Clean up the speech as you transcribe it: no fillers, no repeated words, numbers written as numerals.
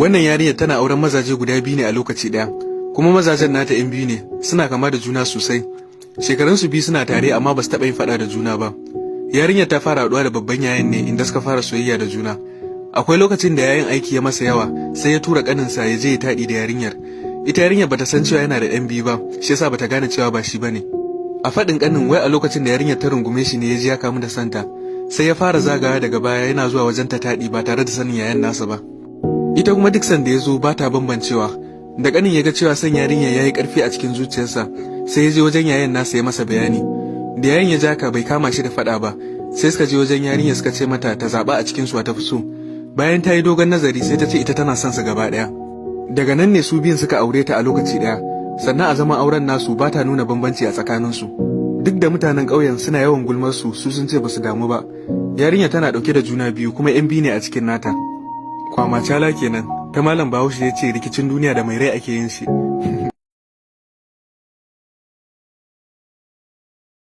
Wannan yarinyar tana auren mazaje guda biyu ne a lokaci ɗaya, kuma mazajen nata 'yan biyu ne, suna kama da juna sosai. Shekarunsu 2 suna tare, amma ba su taɓa yin faɗa da juna ba. Yarinyar ta fara haɗuwa da babban yayan ne, inda suka fara soyayya da juna. Akwai lokacin da yayan aiki ya masa yawa, sai ya tura ƙaninsa ya je ya taɗi da yarinyar. Ita yarinyar bata san cewa yana da ɗan biyu ba, shi yasa bata gane cewa ba shi bane. A faɗin ƙanin, wai a lokacin da yarinyar ta rungume shi ne ya ji ya kamu da santa, sai ya fara zagawa daga baya yana zuwa wajen ta taɗi ba tare da sanin yayan nasa ba. Ita kuma duk sanda ya zo ba ta bambancewa. Da ƙanin ya ga cewa son yarinyar ya yi ƙarfi a cikin zuciyarsa, sai ya je wajen yayan nasa ya masa bayani. Da yayan ya jaka bai kama shi da faɗa ba, sai suka je wajen yarinyar suka ce mata ta zaɓa a cikin su ta fi so. Bayan ta yi dogon nazari, sai ta ce ita tana son su gaba ɗaya. Daga nan ne su biyun suka aure ta a lokaci ɗaya. Sannan a zaman auren nasu ba ta nuna bambanci a tsakaninsu. Duk da mutanen ƙauyen suna yawan gulmar su, su sun ce ba su damu ba. Yarinya tana ɗauke da juna biyu, kuma 'yan biyu ne a cikin nata. Kwamacala kenan ta Malam Bahaushe ya ce rikicin duniya da mai rai ake yin shi.